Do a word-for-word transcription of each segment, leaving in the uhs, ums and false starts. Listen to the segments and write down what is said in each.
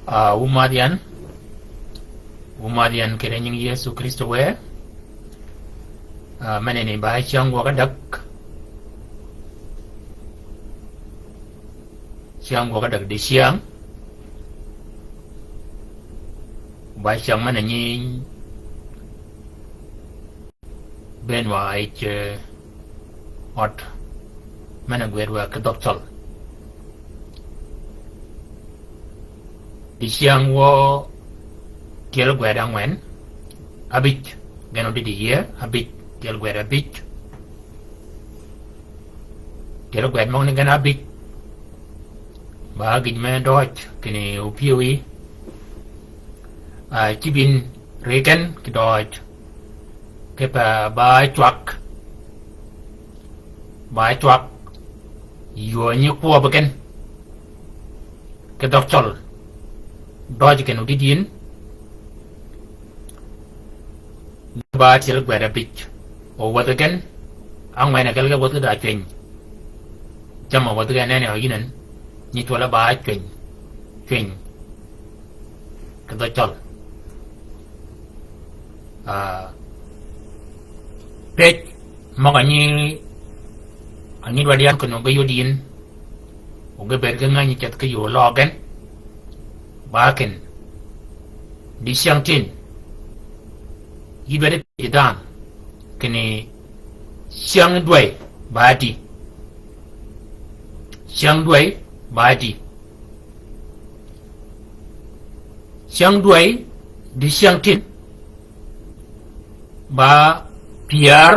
Ah, wu madh yan. Wu madh yan kì ri nying Yëso Krïstø wë. Ah, men ni ba cyäng gwøg ádäg. Cyäng gwøg ádäg di cyäng. Ba cyäng men ni nyi bëën wa yij, eh, ød men-a gwëd wa ki dhøg Cøl. Di cyäng wø tyel gwëd ángwen, abij, gen odïdi yie, abij, tyel gwëd abij. Tyel gwëd møgani gen abij. Ba gïj me døøj, kinni opyëwí. Ah, cïb yin ri gen kì døøj. Kipe ba cwag. Ba cwag. Yöö nyi kwøbbi gen. Ki dhøg Cøl. Døøj gen odïdi yin. Ba tyel gwëd abij. O wäthi gen. Ángwen kelli ge wäthi da cweny. Jammì wäthi gen ene o yïn en. Nyi cwøl-a ba cweny. Cweny. Kì dhøg Cøl. Ah, pëj møg-a nyi, a nyi dwaddi yan kinni ge yod yin. O ge bëëd ge ngänyi ceth ki yöö løøg gen. Ba kinni. Di cyäng tin. Yï dwaddi pëjji dhanhø. Kinni cyäng dwäy ba di. Cyäng dwäy ba di. Cyäng dwäy di cyäng tin. Ba pyär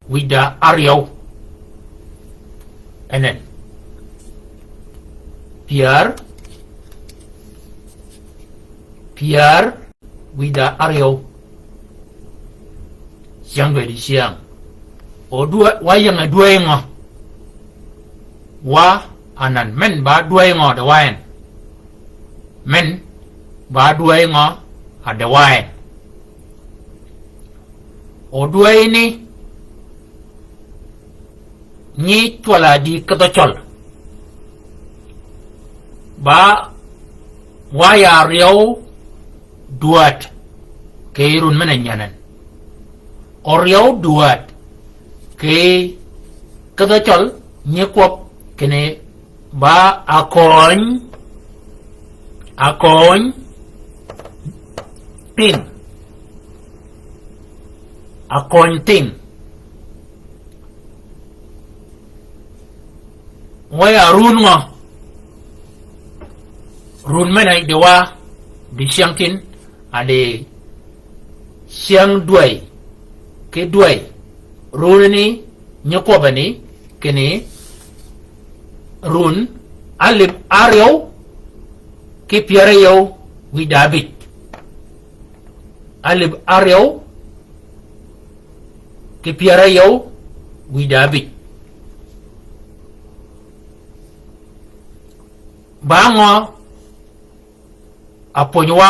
wïda áryew. Enen. Pyär. Pyär wïda áryew. Cyäng dwäy di cyäng. O dwäy, wa ying-a dwäy ngø. Wa anan men ba dwäy ngø di wa en. Men ba dwäy ngø a di wa en. O dwäy ni nyi cwøl-a di ki dhøg Cøl. Ba wa ya ryew dwäd. Kì run men-a nyänen. O ryew dwäd. Kì ki dhøg Cøl nyi kwøb kinni ba aköny, aköny thing. Aköny thing. Wa ya run ngø? Run men-a di wa, di cyäng tin, a di cyäng dwäy, ki dwäy. Run ni, nyi kwøbbi ni, kinni, run, alïb áryew, ki pyär áryew, wïda abij. Alïb áryew, ki pyär áryew, wïda abij. Ba ngø a pwönywa?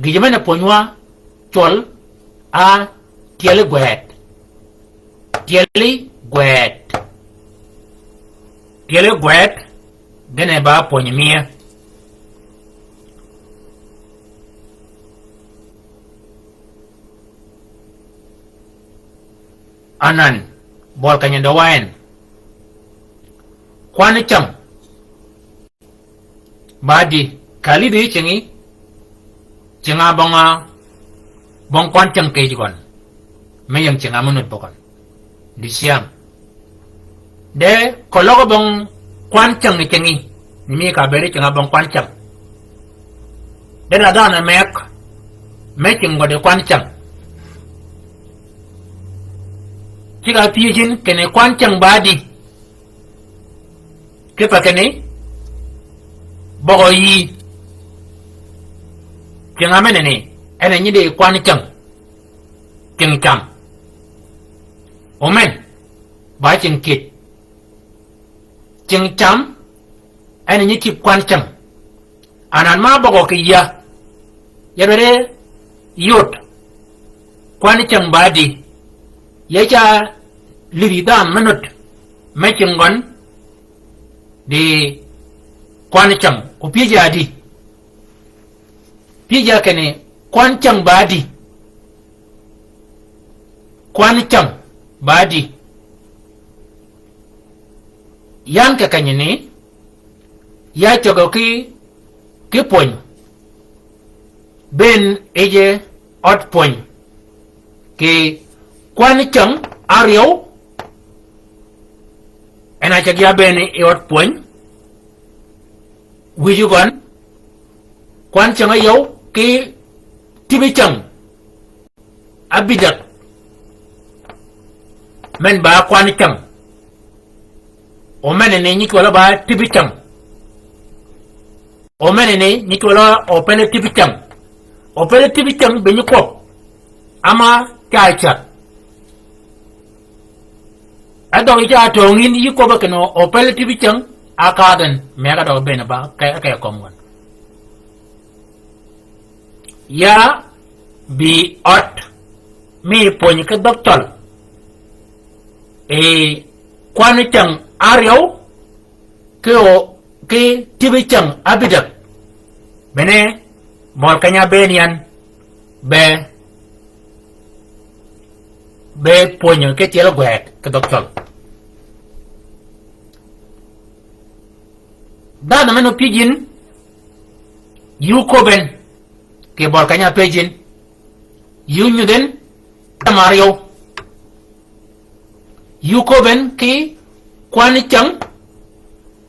Gïjø men-a pwönywa, cwøl, a, tyeli gwed. Tyeli gwed. Tyeli gwed, gene ba pwönyi mie. Anan, bøl keny-a di wa en. Kwan cyäng. Ba di, ka lïdhi yi cingi, cinga bong, bong kwan cyäng kì yij gøn. Me ying cinga me nud bøgøn. Di cyäng. De, keløg bong kwan cyäng yi cingi. Ni mi ka bëëd cinga bong kwan cyäng. De da dhanhø meg, me cing gø di kwan cyäng. Ci ka pyëj yïn kinni kwan cyäng ba di. Kipe kinni, bøgø yï. Cinga men ni, en a nyi di kwan cyäng. Cing cam. O men, ba cing kït. Cing cam, en a nyi cïb kwan cyäng. Anan ma bøgø kì ya. Ya dwaddi yod. Kwan cyäng ba di. Ya ca lïdhi dhanhø me nud. Me cing gøn. Di Kwan cäng, o pyëj ya di? Pyëj ya kinni, kwan cäng ba di? Kwan cäng ba di? Yan kì kenyi ni, ya cägø ki, ki pwöny. Bënn yij yi ød pwöny. Kì kwan cäng áryew, en a cäg ya bënn yi ød pwöny. Wïj gøn, kwan cäng áyew ki tibi cäng ábïdäg. Men ba kwan cäng. O menani nyi cwøl-a ba tibi cäng. O menani nyi cwøl-a opele tibi cäng. Opele tibi cäng bï nyi kwøb. Ama ca cäg. Á døg yi ca töng yïn yï kwøbbe kinni opele tibi cäng, a kadh en, mi ka døg bënn ba, ke, ke kømmi gøn. Ya bï ød mi pwöny ki dhøg cøl. Yi kwan cäng áryew, ki o, ki tibi cäng ábïdäg. Bene, møl keny-a bënn yan, be, be pwönyi ki tyel gwed ki dhøg cøl. Dhanhø men opyëj yïn, yï oköbben, kì bøl keny-a pëj yïn, yï onyudh en, tamar yøw. Yï oköbben ki kwan cäng,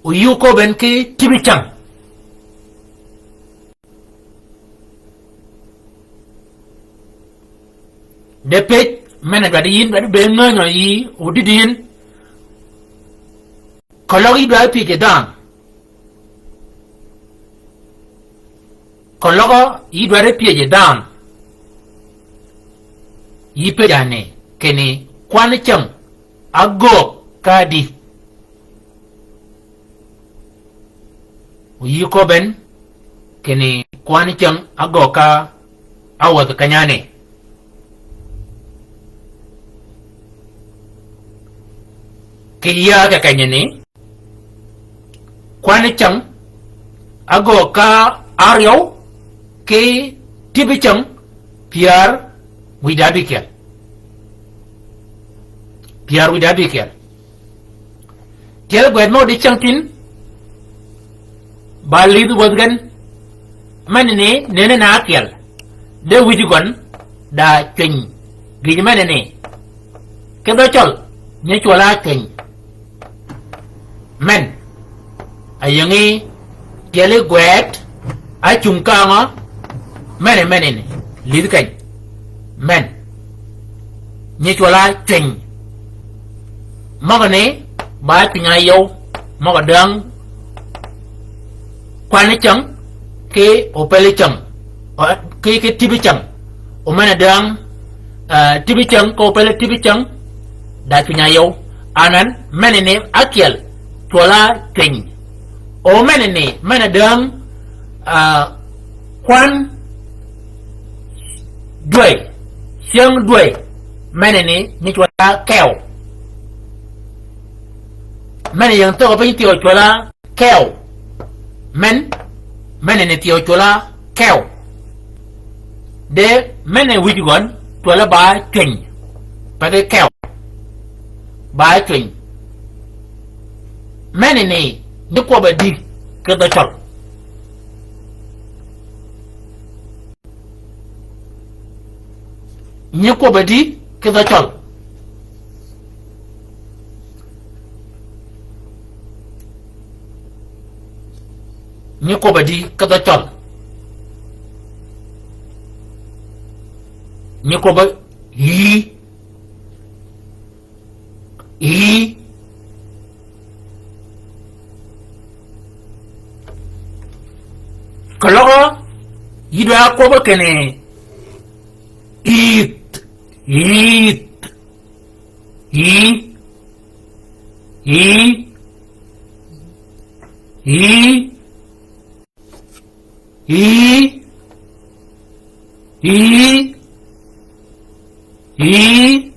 o yï oköbben ki tibi cäng. De pëj, men-a dwaddi yïn, dwaddi be ngänyi yi, odïdï yïn. Keløg yï dwaddi pyëj yi dhanhø. Keløg yï dwaddi pyëj yi dhanhø. Yï pëj ani, kinni kwan cäng ágöög ka di. O yï köbben, kinni kwan cäng ágöög ka áwädhi keny-a ni. Kì ya kì kenyi ni, kwan cäng ágöög ka áryew, ki tibi cäng pyär wïdá ábïkyel. Pyär wïdá ábïkyel. Tyel gwed mø di cäng tin, ba lidh wäth gen, menani nënni na ákyel, de wïj gøn, da cwiny, gïj menani. Ki dhø cøl, nyi cwøl-a cwiny. Men, ayïngi, tyeli gwed, ácung ka ngø, men, menani, lidh keny. Men, nyi cwøl-a cwiny. Møgø ni, ba cwiny-a yøw, møgø däng, kwan cäng, ki opele cäng, o, ki, ki tibi cäng. O men-a däng, eh, tibi cäng, ki opele tibi cäng, da cwiny-a yøw. Anan, menani ákyel, cwøl-a cwiny. O menani, men-a däng, ah, kwan dwäy, cyäng dwäy, menani nyi cwøl-a kew. Men-a ying thögø piny thyew cwøl-a kew. Men, menani thyew cwøl-a kew. De, men-a wïj gøn, cwøl-a ba cwiny. Pe ki kew. Ba cwiny. Menani, nyi kwøbbi di, ki dhø cøl. Nyi kwøbbi di, ki dhø cøl. Nyi kwøbbi di, ki dhø cøl. Nyi kwøbbi, yï. Yï. Keløg, yï dwa kwøbbi kinni, yïth, yïth, yï, yï, yï. Yï. Yï.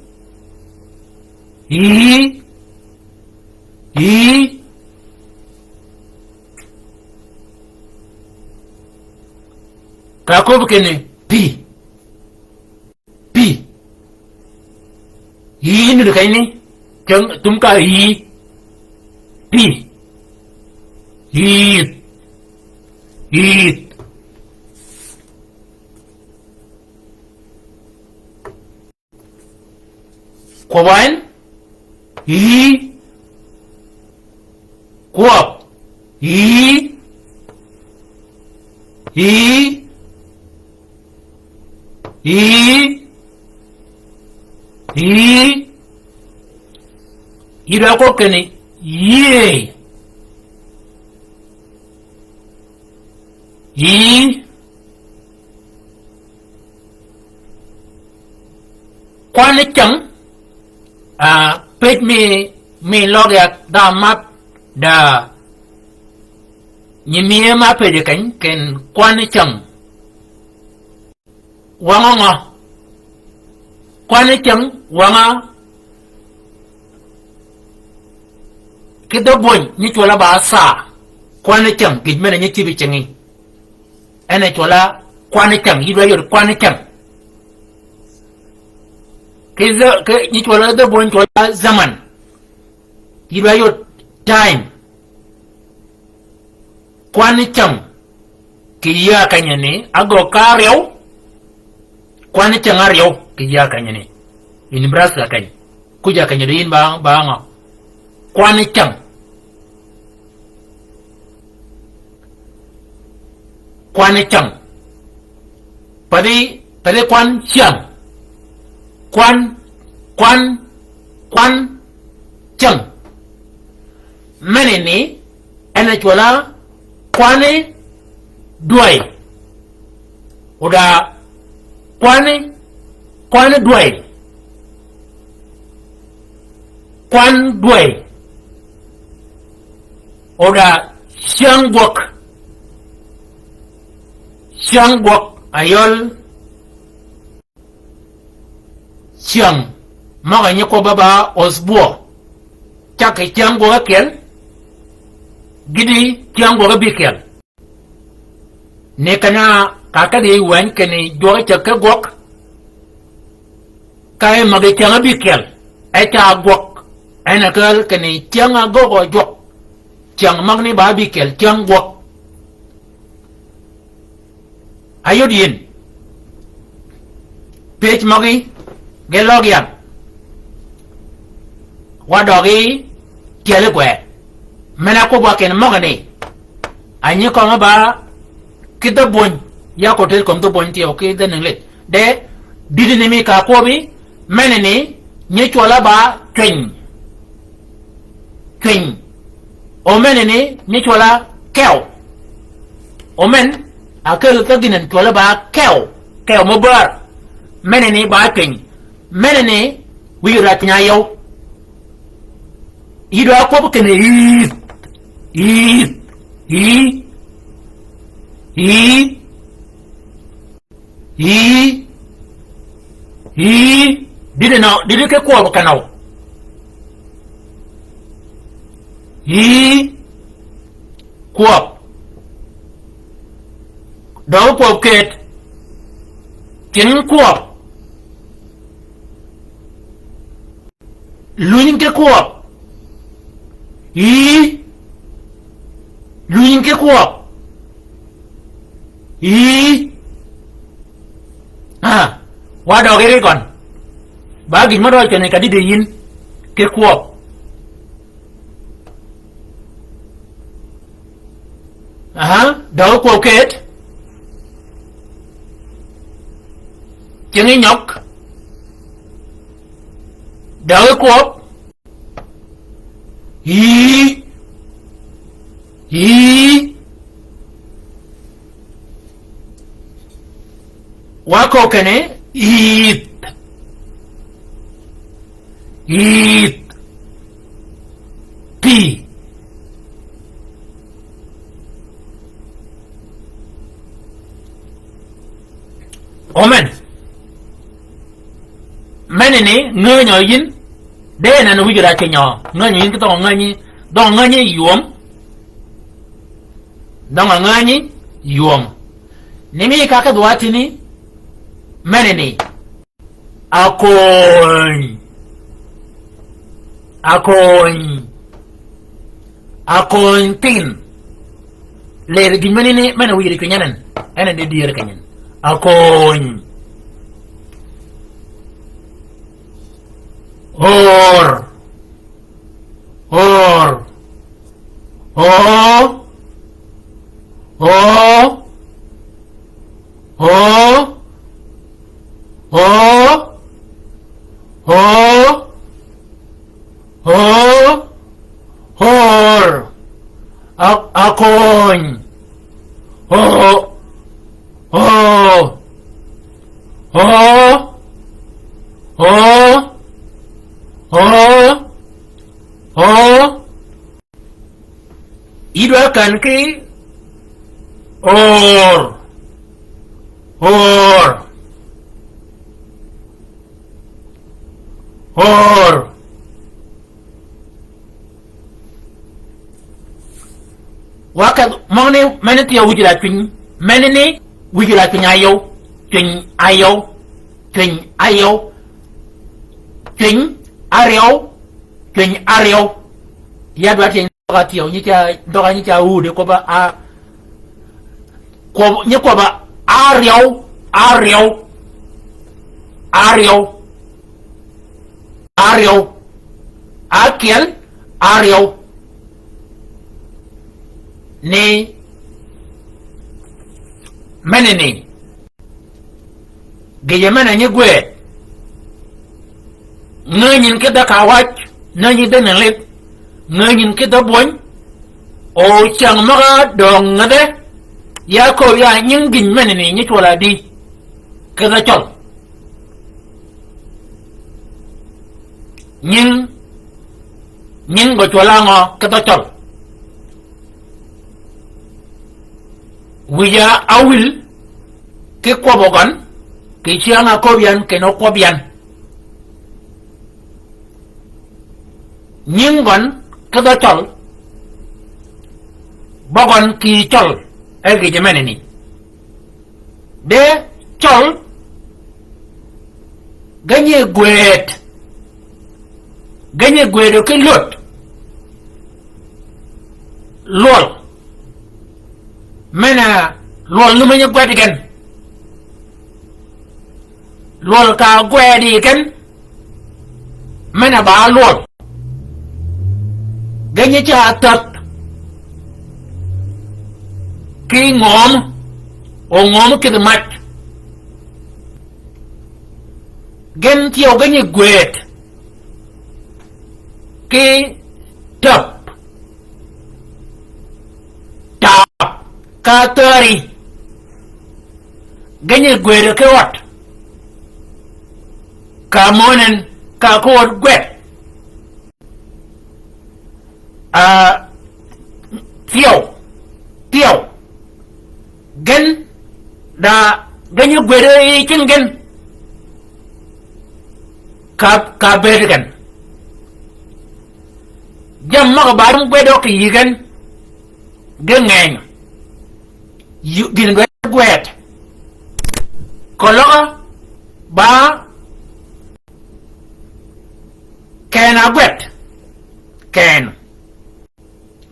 Yï. Yï. Ka köbbi kinni pï. Pï. Yï nuti kenyni. Cäng thum ka yï. Pï. Yïth. Yïth. Kwøb wany. Yï. Kwøb. Yï. Yï. Yï. Yï. Yï dwa kwøb kinni yïëy. Yï. Kwanni cäng, ah, pëj mi, mi løg ya da map da nyi mi ma pëj keny, ken kwanni cäng. Wangø ngø? Kwanni cäng, wangø ki dhø bwöny, nyi cwøl-a ba saa. Kwanni cäng, gïj men-a nyi cïb yi cingi. En a cwøl-a kwanni cäng, yï dwa yod kwanni cäng. Ki dhø, ki nyi cwøl-a dhø bwöny cwøl-a zaman. Yï dwa yod time. Kwanni cäng. Kì yïa kenyi ni, agögg ka áryew. Kwanni cäng áryew, kì yïa kenyi ni. Yi Nebraska keny. Kuja kenyi di yïn ba, ba ngø. Kwanni cäng. Kwanni cäng. Pathi, pathi kwan cäng. Kwan, kwan, kwan cäng. Meni ni, en a cwøl-a kwanni dwäy. Oda kwanni, kwanni dwäy. Kwan dwäy. Oda cyäng gwøg. Cyäng gwøg ayøl. Cyäng møg-a nyi kwøbb-a ba osbuo. Cag kì cyäng gwøg ákyel. Gïti cyäng gwøg ábïkyel. Ni keny-a ka kedhi wänyi kinni jwøk cäg ki gwøg. Ka e møg-a cyäng ábïkyel. E ca gwøg. En a kääl kinni cyäng agögg jwøk. Cyäng møgani ba bïkyel, cyäng gwøg. Ayod yïn. Pëj møgi, ge løg yan. Wa døgi, kyeli gwe. Men-a kwøb wa kinni møgani. A nyi kømmi ba, ki dhø bwöny, ya ko tel kömi dhø bwöny thyew, ki dhø English. De, dïdini mi ka kwøbbi, meni ni, nyi cwøl-a ba cwiny. Cwiny. O meni ni, nyi cwøl-a kew. O men, a keli ka gïn en cwøl-a ba kew. Kew mø bär. Meni ni ba cwiny. Meni ni, wïj racwiny ayøw. Yï dwa kwøb kinni yïth. Yïth. Yï. Yï. Yï. Yï. Dïdø nø, dïdø ki kwøb kenøw. Yï. Kwøb. Døgi kwøb ket. Tyëng kwøb. Luny ki kwøb. Yï. Luny ki kwøb. Yï. Ah, wa døgi ri gøn. Ba gïn mø døøj kene ka dïdø yïn ki kwøb. Aha, døgi kwøb ket. Tyëngi nyøg. Døgi kwøb. Yï. Yï. Wa köög kene, yïth. Yïth. Pï. Omen. Meni ni, ngänyi yïn, de en en wïj racwiny. Ngänyi yïn ki dhøng-a ngänyi, dhøng-a ngänyi ywöm. Dhøng-a ngänyi ywöm. Ni mi ka kedh wa tïni, menani. Akony. Akony. Akony thïn. Ler gïn menani, men-a wïyir keny en. En a di dyër kenyen. Akony. Or. Or. O. O. O. O. O. O. Or. A-, akony. O. O. O. O. O. O. Idwa kan ki or. Or. Or. Wa ka møgani, meni thyew wïj la cwiny. Menani wïj la cwiny ayew. Cwiny ayew. Cwiny ayew. Cwiny aryew. Cwiny aryew. Ya dwa tyeny dhøg-a thyew, nyi ca, dhøg-a nyi ca wudi kwøbb-a, a, kwøb-, nyi kwøbb-a aryew, aryew, aryew, aryew, akyel, aryew. Ni, menani. Gïjø men-a nyi gwëd. Ngänyin ki dhø kawaj, ngänyin dhø nilidh, ngänyin ki dhø bwöny, o cäng møg-a döng ngädhe, ya kööb ya nying gïn menani nyi cwøl-a di, ki dhø cøl. Nying, nying gø cwøl-a ngø ki dhø cøl. Wïja áwïl, ki kwøbbø gøn, kì cyäng-a köbbi yan, kinni ókwøbbi yan. Nying gøn, ki dhø cøl, bø gøn kì cøl, e gïjø menani. De cøl, ge nyi gwëd, ge nyi gwëdø ki lwöd, lwøl. Men-a lwøl ni me nyi gwed gen. Lwøl ka gwed yi gen. Men-a ba lwøl. Gen nyi ca täth. Ki ngöm. O ngöm kidhi mac. Gen thyew gen nyi gwëd. Ki täp. Tap. Ka thäri. Gen nyi gwëd ki ød. Ka mønen, ka ki ød gwed. A, thyew, thyew. Gen, da, gen nyi gwëd yi cing gen. Ka, ka bëëd gen. Jammì møg-a ba dum gwëd dø kì yï gen. Gen ngeny. Yï, gïn gwëd gwëd. Keløg-a ba Ken a gwed. Ken.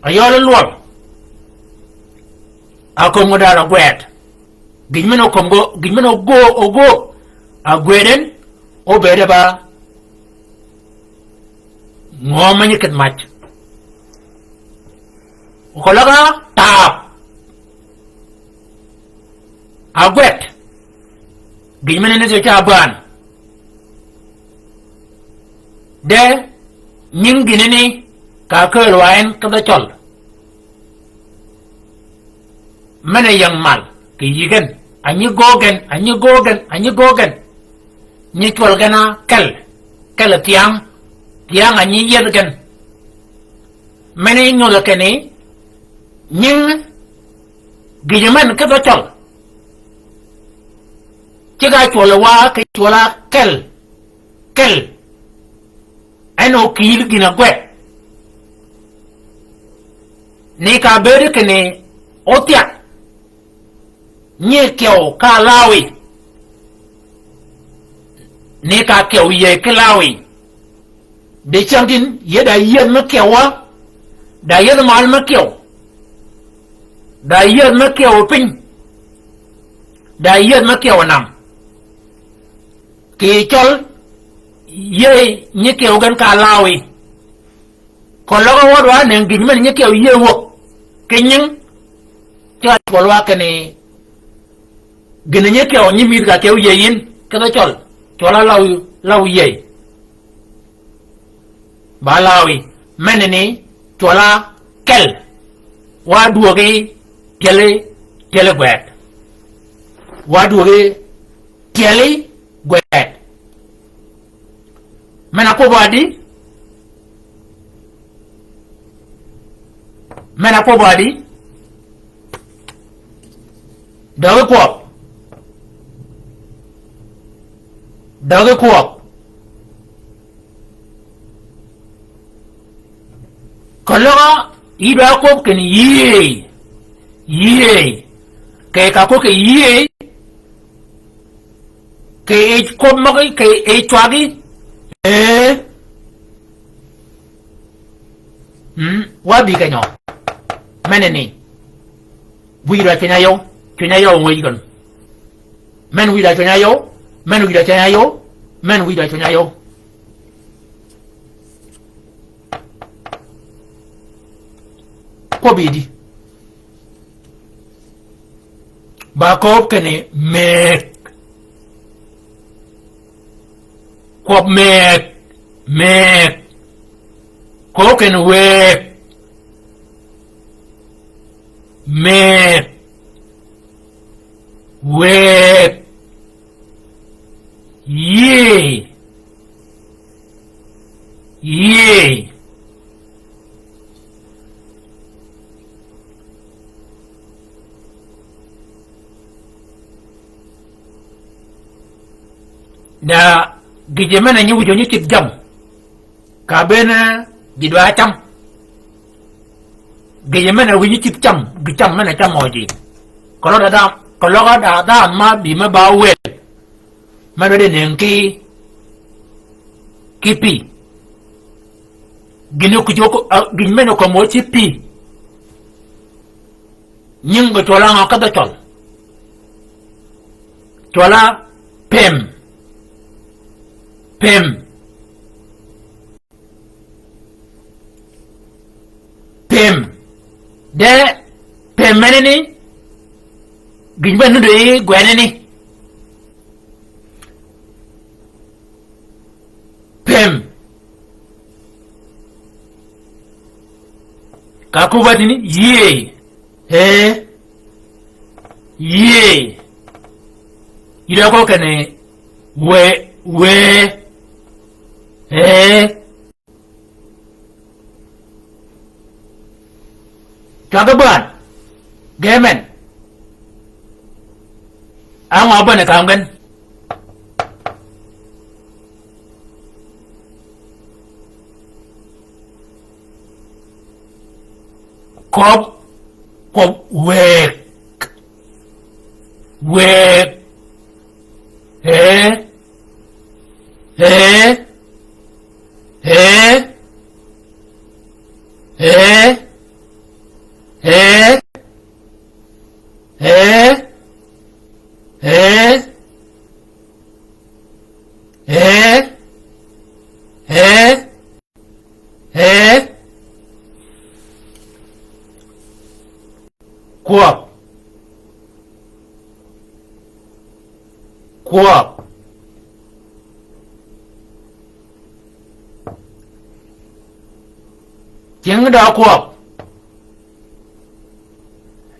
A yøl lwøl. A kömi dal a gwed. Gïn men-a kömi gø, gïn men-a ogöög, ogöög. A gwed en, obëëde ba. Ngø me nyi keth mac. Okoløg a taab. A gwed. Gïn men-a ni ca bän. De, nying gïn ni, ka kääl wa en ki dhø cøl. Men-a ying mal, kì yï gen, a nyi göög gen, a nyi göög gen, a nyi göög gen. Nyi cwøl gen a kel, kel thyäng, thyäng a nyi yiedh gen. Men-a nyodh kinni, nying gïjø men ki dhø cøl. Ceg-a cwøl wa kì cwøl a kel, kel. En okïl gïn a gwed. Ni ka bëëd kinni othyag. Nyi kyew ka lawi. Ni ka kyew yïëy ki lawi. Di cäng tin, yie da yieth me kyew wa. Da yieth mal me kyew. Da yieth me kyew piny. Da yieth me kyew nam. Kì cøl, yïëy nyi kyew gen ka lawi. Keløg wød wa nëngi gïn men nyi kyew yïëy wäg. Kì nying, cøl cwøl wa kinni, gïn nyi kyew nyi mïdhi ka kyew yïëy yïn, kidh cøl, cwøl a law, law yïëy. Ba lawi, men ni, cwøl a kel, wa dwögi, tyeli, tyeli gwed. Wa dwögi, tyeli, gwed. Men a kwøb adi? Men a kwøb adi? Døgi kwøb. Døgi kwøb. Keløg yï dwa kwøb kinni yïëy. Yïëy. Kì ka kwøb kì yïëy. Kì yij kwøb møgi, kì yij cwagi. Ee. Mm, wa bï kenyø. Men ni. Wïj dwa cwiny-a yøw. Cwiny-a yøw ngwëj gøn. Men wïj dwa cwiny-a yøw. Men wïj dwa cwiny-a yøw. Men wïj dwa cwiny-a yøw. Kwøb yï di. Ba kööb kinni mëëg. Kwøb mëëg, mëëg. Kööb kinni wëëg. Mëëg. Wëëg. Yïëy. Yïëy. Da gïjø men-a nyi wïjø nyi cïb cam. Ka bënn ji dwa cam. Gïjø men-a wïj nyi cïb cam, gï cam men-a cam ø ji. Keløg da, keløg da, da ma bï me ba wël. Men-a de nëngi ki, ki pï. Gïn-a kuj, a, gïn men-a kömi wø cï pï. Nying gø cwøl-a ngø kedh cøl? Cwøl-a pem. Pem. Pem. De pem menani, gïn ba nuti yi gwenani. Pem. Ka kwøb átini, yïëy. Ee. Yïëy. Yï da kwøb kinni, wë, wë. Ee. Cwag bään. Ge men. Á ngø bän kam gen? Kwøb, kwøb wëëg. Wëëg. Ee. Ee. Ee. Ee. Kwøb. Kwøb. Cingi dø kwøb.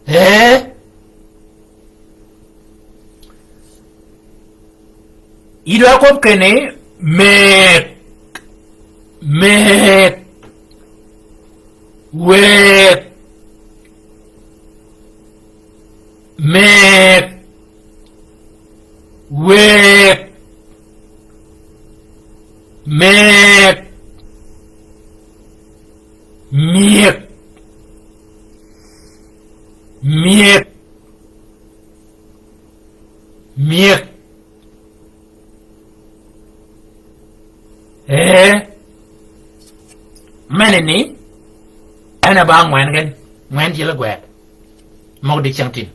Ee. Yï dwa kwøb kinni mëëg. Mëëg. Wëëg. Mëëg. Wëëg. Mëëg. Myëg. Myëg. Nyëg. Ee. Meni ni, en a ba ngwen gen, ngwen tyel gwed. Møg di cyängtïn.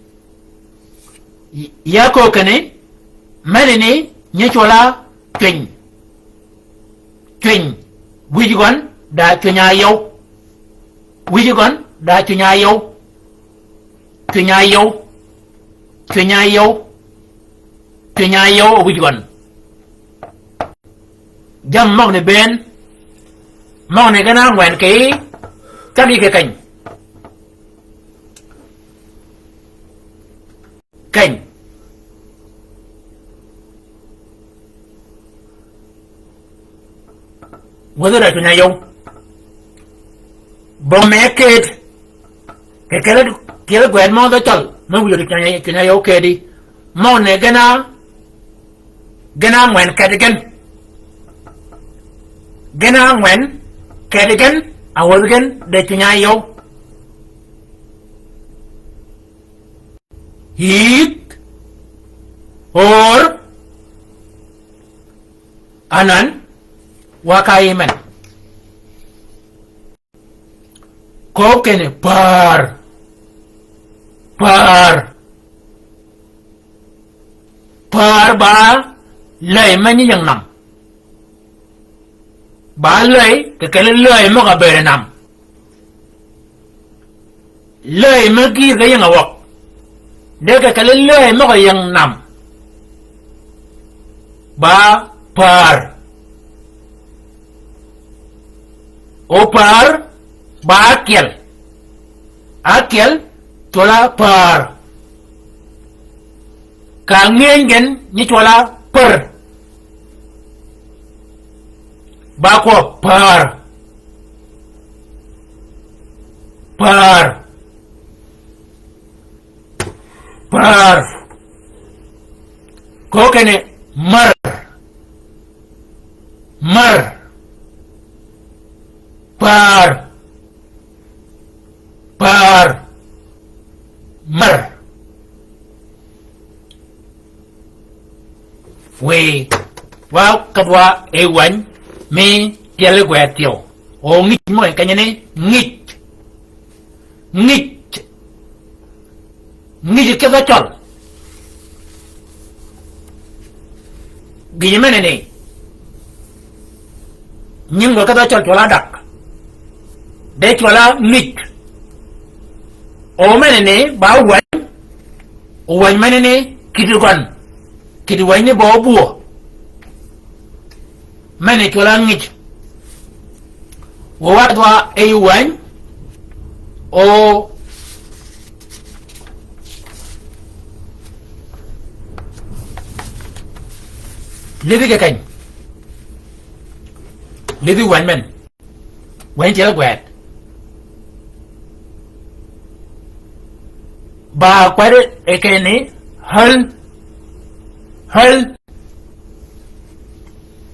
Y-, ya köög kinni, meni ni, nyi cwøl-a cwiny. Cwiny. Wïj gøn, da cwiny-a yøw. Wïj gøn, da cwiny-a yøw. Cwiny-a yøw. Cwiny-a yøw. Cwiny-a yøw wïj gøn. Jammì møgani bënn. Møgani gen-a ngwen kì, cag yi kì keny. Keny. Wëdhi da cwiny-a yøw. Bø me ked. Kì kelli, kelli gwed mø dhø cøl. Me wïj di cwiny-a, cwiny-a yøw kedi. Møgani gen-a, gen-a ngwen kedi gen. Gen-a ngwen kedi gen, a wëdhi gen, de cwiny-a yøw. Yïk, or, anan, wa ka yi men. Köög kinni pär. Pär. Pär ba läy me nyi ying nam. Ba läy, kì kelli läy møg-a bëëd nam. Läy me gïïr ge ying-a wäg. De kì kelli läy møg-a ying nam. Ba pär. O pär, ba ákyel. Ákyel, cwøl-a pär. Ka ngëny gen, nyi cwøl-a pär. Ba kwøb pär. Pär. Pär. Köög kinni mär. Mär. Pär. Pär. Mär. Wiy, wa kedh wa e wäny, mi tyeli gwed thyew. O ngij mø kenyi ni ngij. Ngij. Ngij kedh acøl. Gïn meneni. Nying gø kedh acøl cwøl-a dak. De cwøl-a ngij. O meneni ba wäny. O wäny meneni kidi gøn. Kidi wäny ni ba óbwö. Meni cwøl-a ngij. Wø wa dwa e yi wäny. O. Lidhi kì keny. Lidhi wäny men. Wäny tyel gwed. Ba kwed e kenni häl. Häl.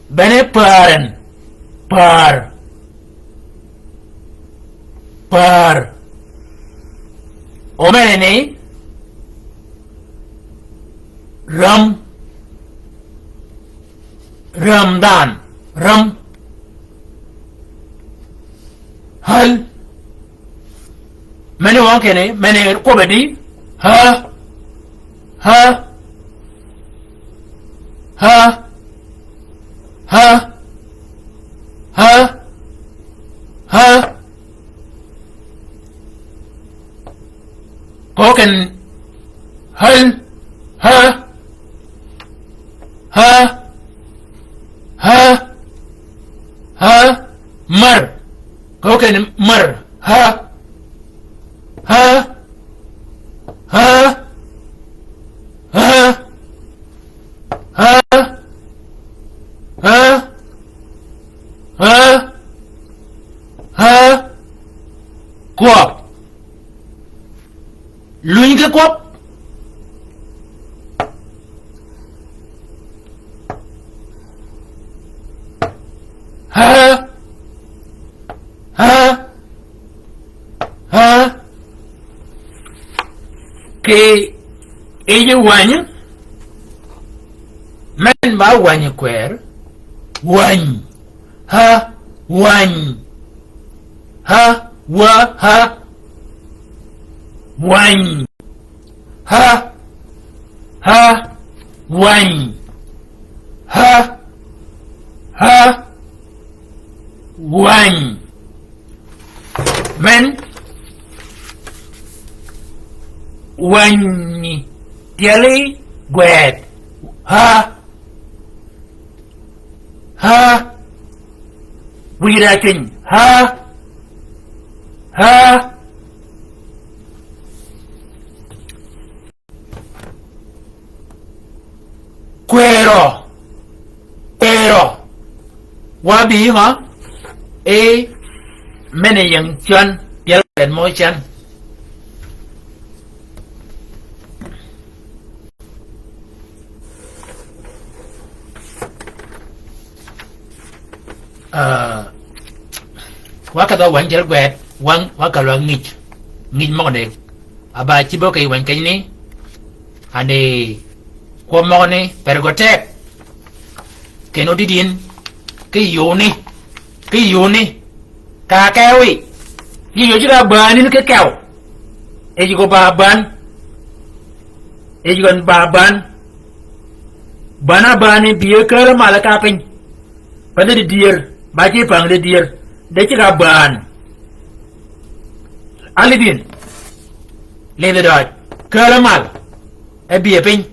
Bene pären. Pär. Pär. O meneni. Räm. Räm dhanhø. Räm. Häl. Meni wøng kinni, meni kwøbbi di. Hä. Hä. Hä. Hä. Hä. Hä. Köög kinni häl. Hä. Hä. Hä. Hä. Mär. Köög kinni mär. Hä. Hä. Hä. Hä. Hä. Hä. Hä. Hä. Kwøb. Luny ki kwøb. Hä. Hä. Hä. Kì yij wäny. Men ba wänyi kwër. Wänyi. Ha. Wänyi. Ha. Wa. Ha. Wänyi. Ha. Ha. Wänyi. Ha. Ha. Wänyi. Men. Wänyi. Tyeli gwed. Ha. Ha. Wïra cwiny. Ha. Ha. Kwërø. Kwërø. Wa bï ngø? E, men-a ying cwän, tyel kët mø cän. Ah, wa kadhø wänyi tyel gwed, wang, wa kalwa ngij. Ngij møgø ni. Aba cïbø kì wänyi kenyni. Andi kwøb møgø ni, per gø teg. Keno dïdïn, ki yuni, ki yuni. Ka kewi. Yi yöö cï ka bäni ki kew. Ej gø ba bän. Ej gøn ba bän. Bän-a bäni bï e kääl mal ka piny. Ba de dyër, ba cï päng de dyër. De cï ka bän. Alidin. Lidhi døj. Kääl mal. E bï e piny.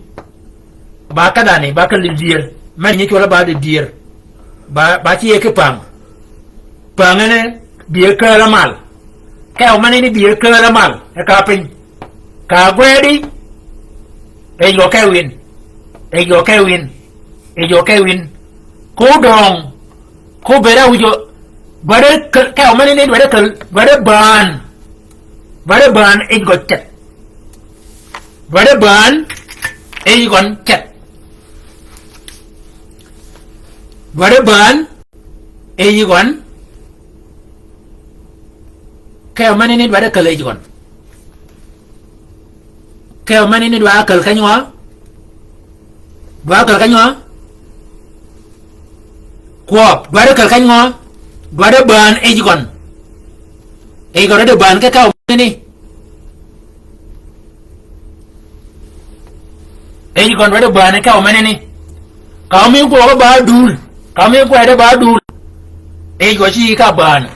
Ba kadhani, ba ka lidhi dyër. Men nyi cwøl ba lidhi dyër. Ba, ba cï ye ki päng. Päng ene bï e kääl mal. Kew men ni bï e kääl mal. E ka piny. Ka gwedi. Ej gø kew in. Ej gø kew in. Ej gø kew in. Ko døng. Ko beda wïjø. Dwadde ke-, kew men ni dwadde kel. Dwadde bän. Dwadde bän ej gø ceth. Dwadde bän ej gøn ceth. Dwadde bän ej gøn. Kew men ni dwadde kel ej gøn. Kew men ni dwa kel keny wa. Dwa kel keny wa. Kwøb, dwa de kel keny ngø? Dwa de bän ej gøn. Ej gøn de bän ke kew men ni. Ej gøn dwa de bän kew men ni. Ka mi kwøb ba dul. Ka mi kwøb de ba dul. Ej gø cï ka bän.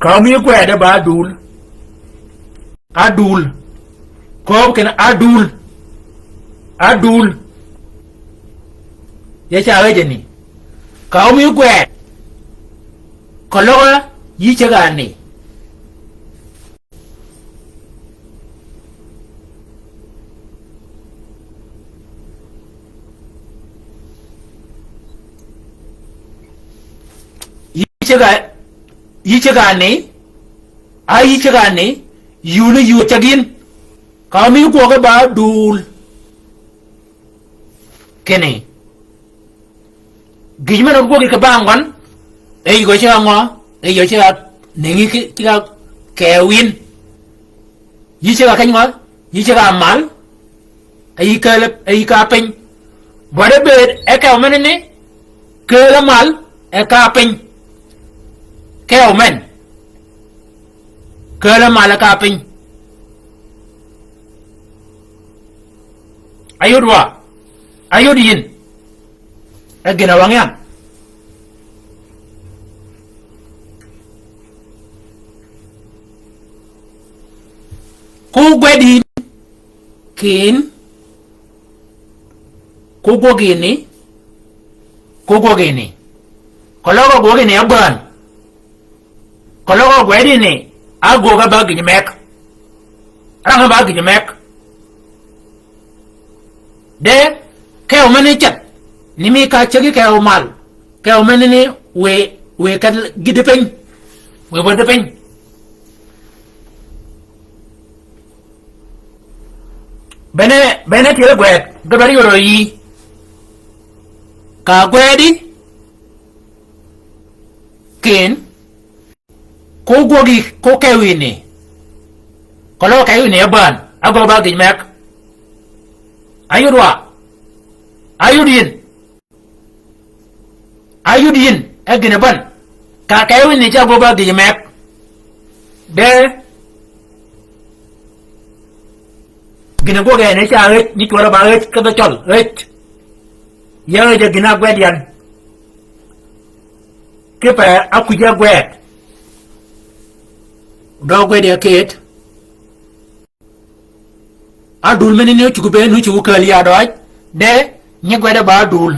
Ka mi kwøb de ba dul. Adul. Kööb kinni adul. Adul. Ya ca ájani. Ka omi gwed. Keløg yï ceg-a ni. Yï ceg-a, yï ceg-a ni. A yï ceg-a ni, yuni yuu ceg yïn. Ka omi gwøg ba dul. Kinni. Gïj men-a gwøg kì bang gøn. Ey gø ceg-a ngø, ey gø ceg-a nengi ki, ceg-a kew yïn. Yï ceg-a keny ngø, yï ceg-a mal. Ey käl, ey ka piny. Bwade bëëd e kew men ni, käl-a mal e ka piny. Kew men. Käl-a mal e ka piny. Ayod wa. Ayod yïn. E gïn-a wang yan. Ku gwed yïn. Kïn. Ku gwøg yïn ni. Ku gwøg yïn ni. Keløg gwøg yïn ni abän. Keløg gwed yïn ni. Agwøg-a ba gïj meg. Rang-a ba gïj meg. De, kew men ni ceth. Ni mi ka cegi kew mal. Kew men ni wë, wë kedh gïdhi piny. Wë bwedhi piny. Bene, bene tyel gwed, ge bene yoro yï. Ka gwedi, kïn, ko gwøgi, ko kew yïn ni. Keløg kew yïn ni abän, Agø ba gïj meg. Ayud wa. Ayud yïn. Ayud yïn. E gïn-a bän. Ka kee wïn ni ca agø ba gïj meg. De. Gïn-a gwøg en e ca ëj, nyi cwøl ba ëj, kedhø cøl, ëj. Ya ëj a gïn-a ágwed yan. Kipe ákwïj ágwed. Dø gwed ya kët. Adul mene ni ocuggi be ni ocuggi okääl ya døj, de nyi gwede ba adul.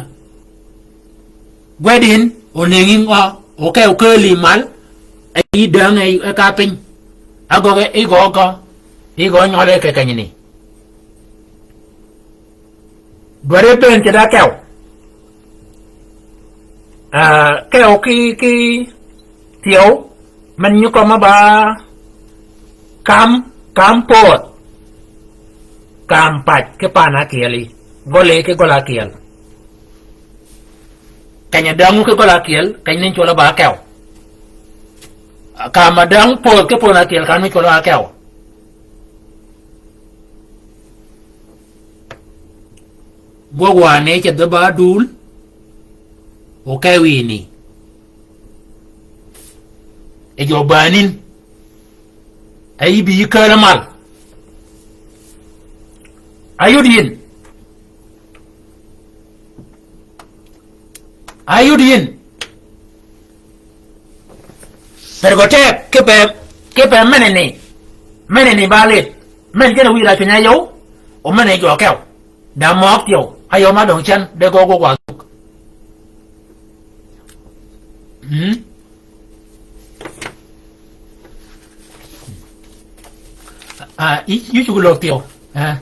Gwed yïn, onëngi ngø, oke okääl yi mal, e yi däng e, e ka piny. Agøge, igø gø, igø nyøle kì kenyni. Dwaddi bënn kì da kew. Ah, kew ki, ki thyew, men nyi kømmi ba kam, kam pöödh. Kam pac ki pan ákyel yi. Gøli ki gøl ákyel. Keny-a dängwu ki gøl ákyel, keny ni cwøl-a ba kew. Kam-a däng pöödh ki pöödh ákyel, kam ni cwøl-a ba kew. Gwøg wa ni cedhi ba dul, oke wini. E jø bänin. E yi bï yi kääl mal. Ayud yïn. Ayud yïn. Pergo teg, kipe, kipe meneni. Meneni ba lit. Men kene wïra cwiny-a yøw. O meneni jø kew. Da møg thyew. Ayø ma døng cen. De gø gø wa dhuk. Hmm? Ah, yi, yi cuggi løg thyew. Ah.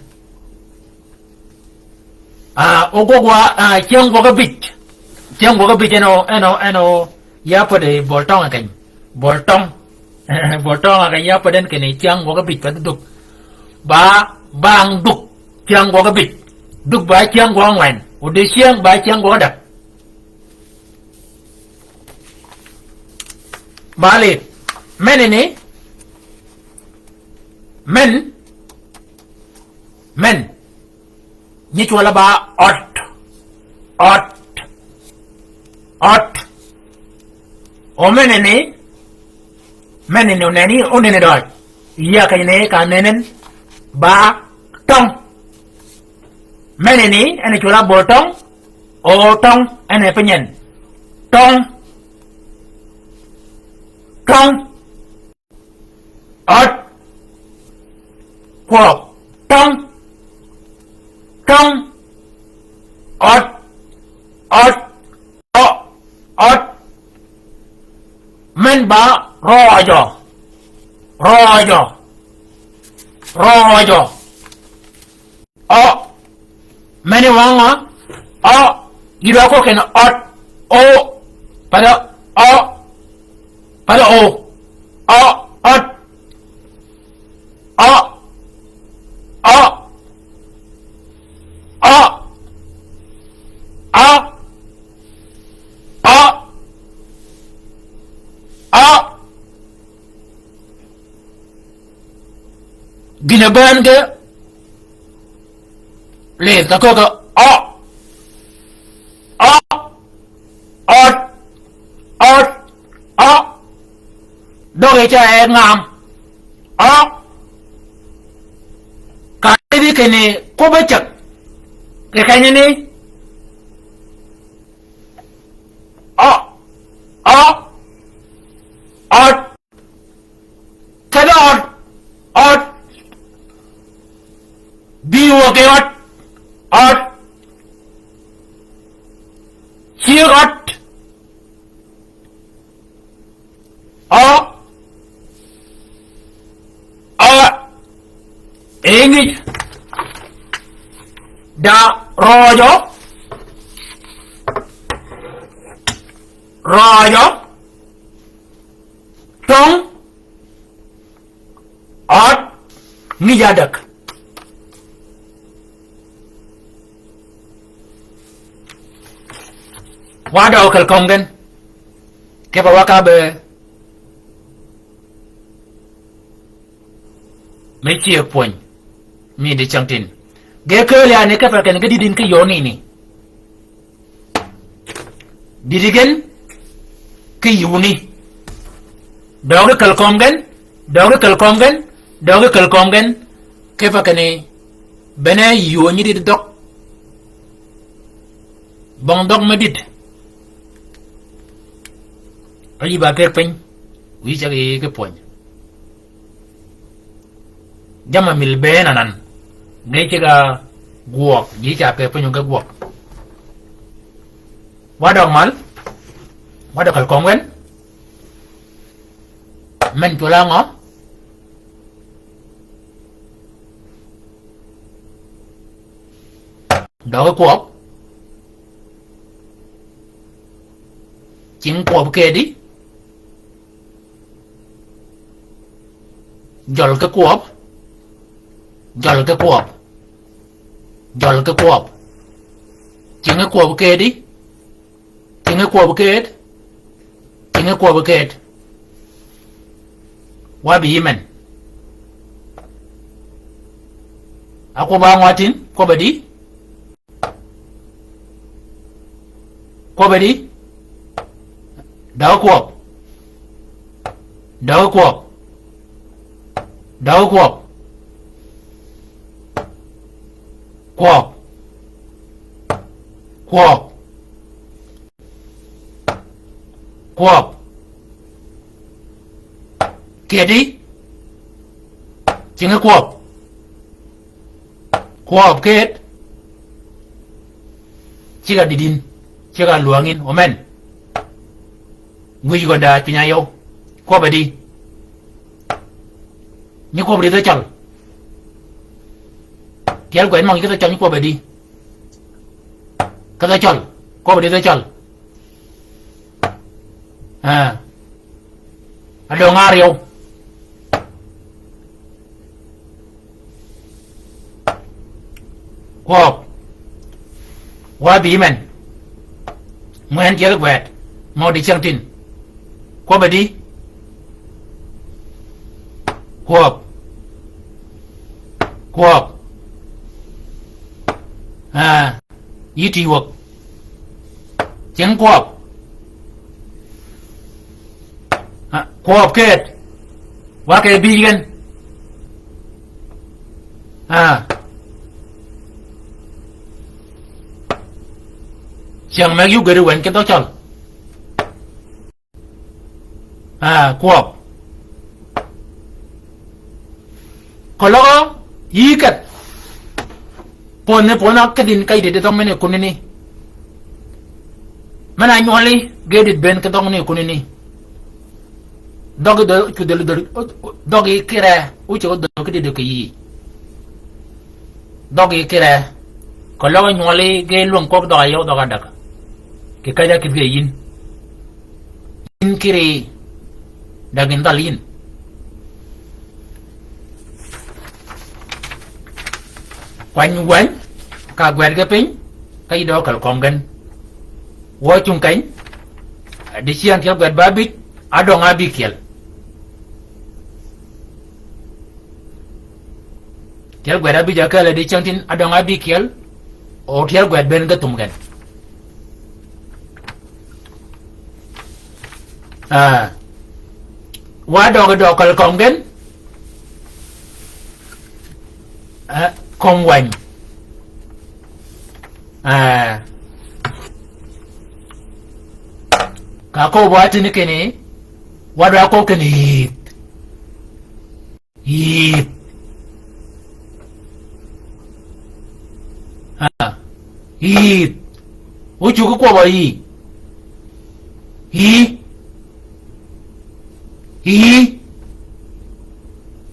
Ah, ogwøg wa, ah, cyäng gwøg ábïj. Cyäng gwøg ábïj en o, en o, en o, ya pädi Boltøng a keny. Boltøng. Boltøng a keny ya pädi en kinni cyäng gwøg ábïj pa dhuk. Ba, bang dhuk. Cyäng gwøg ábïj. Dhuk ba cyäng gwøg ángwen. Odiecyäng ba cyäng gwøg ádäg. Bali, meneni, men, men, nyi cwøl-a ba ød, ød, ød. O meneni, meneni oneni, oneni døj. Yï a kenyni ka nenen, ba tøng. Meneni, en cwøl-a Boltøng, O tøng, en e piny en. Tøng. Tøng. Ød. Kwøb. Tøng. Tøng. Ød. Ød. Ø. Ød. Men ba røjø. Røjø. Røjø. Ø. Meni wang ø. Ø. Yï dwa kor ken ød. O. Padø. Ø. Padø o. Ø. Ød. Ø. Ø. Ø. Ø. Ø. Ø. Gïn-a bän ge. Lith ka köög-a ø. Ø. Ød. Ød. Ø. Døg-a ca e ngam. Ø. Ka e bi kinni kwøbb-a cäg. Kì kenyani. Ø. Ø. Ød. Kedø ød, ød. Bï wøg ki ød, ød. Cyëg ød. Ø. Ø. English. Da røjø. Røjø. Tøng. Ød. Ngïj ádäg. Wa dø okel köng gen. Kipe wa ka be. Me cyëg pwöny. Mi di cängtïn. Ge kääl ya ni kipe kinni ge dïdin ki yööni ni. Dïdi gen ki yuni. Døøg ki käl kömi gen, døøg ki käl kömi gen, døøg ki käl kömi gen. Kipe kinni bene yöönyi dïdi dhøg. Bong dhøg me dïd. Áyï ba pek piny. Wiy ceg yi ki pwöny. Jamm-a mïl bëën anan. Nge ceg-a gwøg, ji ca pe piny ge gwøg. Wa døg mal, wa døg käl kömi gen. Men cwøl-a ngø? Døg ki kwøb. Cing kwøb kedi. Jøl ki kwøb. Jøl ki kwøb. Jøl ki kwøb. Cing kwøb kedi. Cing kwøb ked. Cing kwøb ked. Wa bï yi men. A kwøb-a ngø tïn, kwøb-a dï. Kwøb-a dï. Døg kwøb. Døg kwøb. Døg kwøb. Kwøb. Kwøb. Kwøb. Kedi. Cing kwøb. Kwøb ked. Ceg-a dïdin. Ceg-a lwängin. Amen. Ngwij gøn da piny-a yøw. Kwøb-a dï. Nyi kwøb-a dï dhø cøl. Tyel gwed møg-a ki dhø cøl nyi kwøb-a dï. Ki dhø cøl. Kwøb-a dï dhø cøl. Ah. Adøng áryew. Kwøb. Wa bï men. Ngwen tyel gwed. Mø di cängtïn. Kwøb-a dï. Kwøb. Kwøb. Ah. Yï tï wäg. Cing kwøb. Ah, kwøb ked. Wa ke bïj gen. Ah. Cyäng meg yug gedi wen ki dhø cøl. Ah, kwøb. Keløg yï kedh. Pwönni, pwönni a kedhin ka yï dïdï dhøg men-a kunani. Men-a nywøli ge dïdï bënn ki dhøg ni kunani. Dhøggi dhø, cu dhøl dhøl, dhøggi kire, óceg dhøl ki dïdï kì yï. Dhøggi kire. Keløg nywøli ge lwäng kwøb dhøg-a yøw dhøg-a däg. Kì käjj-a kïdhi yïn. Yïn kiri, da gïn dhal yïn. Kwany wäny, ka gwed ge piny, ka yï dø käl kömi gen. Wø cung keny, dicyäng tyel gwed ba bïj, adøng abïkyel. Tyel gwed abïj akääl dicyäng tin, adøng abïkyel, o tyel gwed bënn ge thum gen. Ah. Wa døg dø käl kömi gen. Ah, kömi wäny. Ah. Ka köbbi wa tïni kinni, wa dwa köbbi kinni yïth. Yïth. Ah. Yïth. Ócuggi kwøb-a yï. Yï. Yï.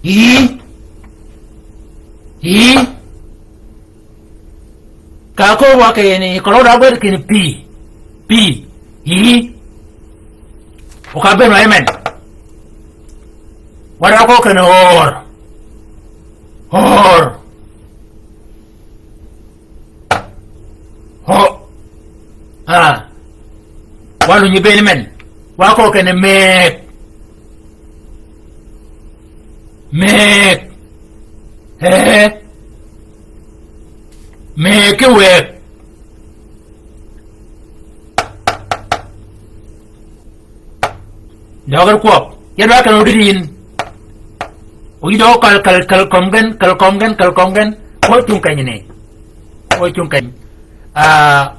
Yï. Yï. Ka köbbi wa kinni, keløg da gwed kinni pï. Pï. Yï. O ka bënn wa yi men. Wa da köbbi kinni or. Or. Ho. Ah. Wa lunyi bënn men. Wa köbbi kinni mëëg. Mëëg. Ee. Ki wëëg. Døøg er kwøb. Ya dwa kenni odïdi yïn. Oyï døøg kal, kal, kal kömi gen, kal kömi gen, kal kömi gen. Kwøb cung kenyini. Kwøb cung keny. Ah,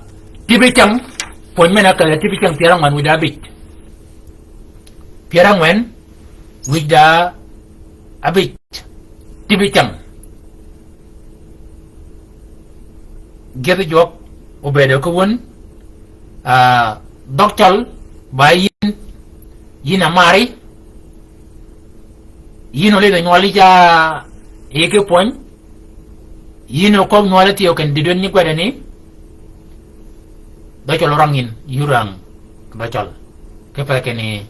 tïbi cäng. Pwöny men-a ákal-a tïbi cäng pyär ángwen wïj da ábïj. Pyär ángwen wïj da ábïj. Tïbi cäng. Gyëdhi jwøk obëëdø ki wun, ah, dhøg cøl, ba yïn, yïn a mari, yïn olidh nywøli ca yï ki pwöny, yïn oköbbi nywøli thyew kinni dïdwed nyi gwedani, dhøg cøl orang yïn, yï orang dhøg cøl. Kipe kinni,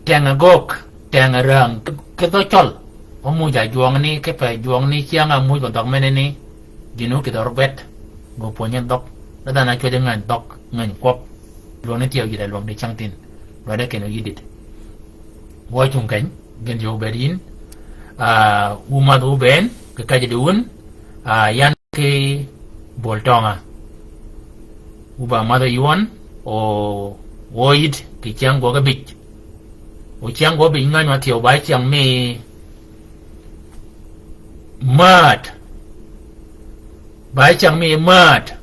teng-a göög, teng-a rääng, ki dhøg cøl. Omuj a jwøngni, kipe jwøngni cyäng-a ámuj ba dhøg menani. Gïn-a ókïdhi ör gwed. Gø pwönyi dhøg. Dhanhø a cwäjji ngäny dhøg, ngäny kwøb. Lwøngni thyew yï da lwøng di cängtïn. Lwøde kinni oyïdït. Wø cung keny, gen ji obed yïn. Ah, wu madh wu bënn, kì kejji di wun. Ah, yan ki bol tønga. Wu ba madh yïwøn, o, o yïd kì cyäng gwøg ábïj. O cyäng gwøg ábïj ngäny wa thyew ba cyäng mi määd. Ba cyäng mi määd.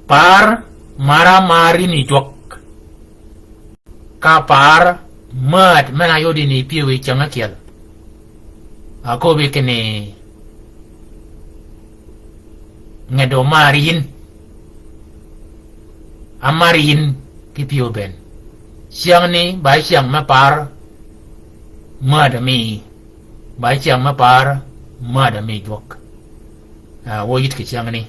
Par mara mari ni jwøk. Ka par määd men-a áyodi ni pyëw yi cyäng ákyel. Aköbbi kinni nge dø mari yïn. Amari yïn ki pyëw bënn. Cyängni ba cyäng me par määd mi. Ba cyäng me par määd mi jwøk. Ah, wø yïd kì cyängni.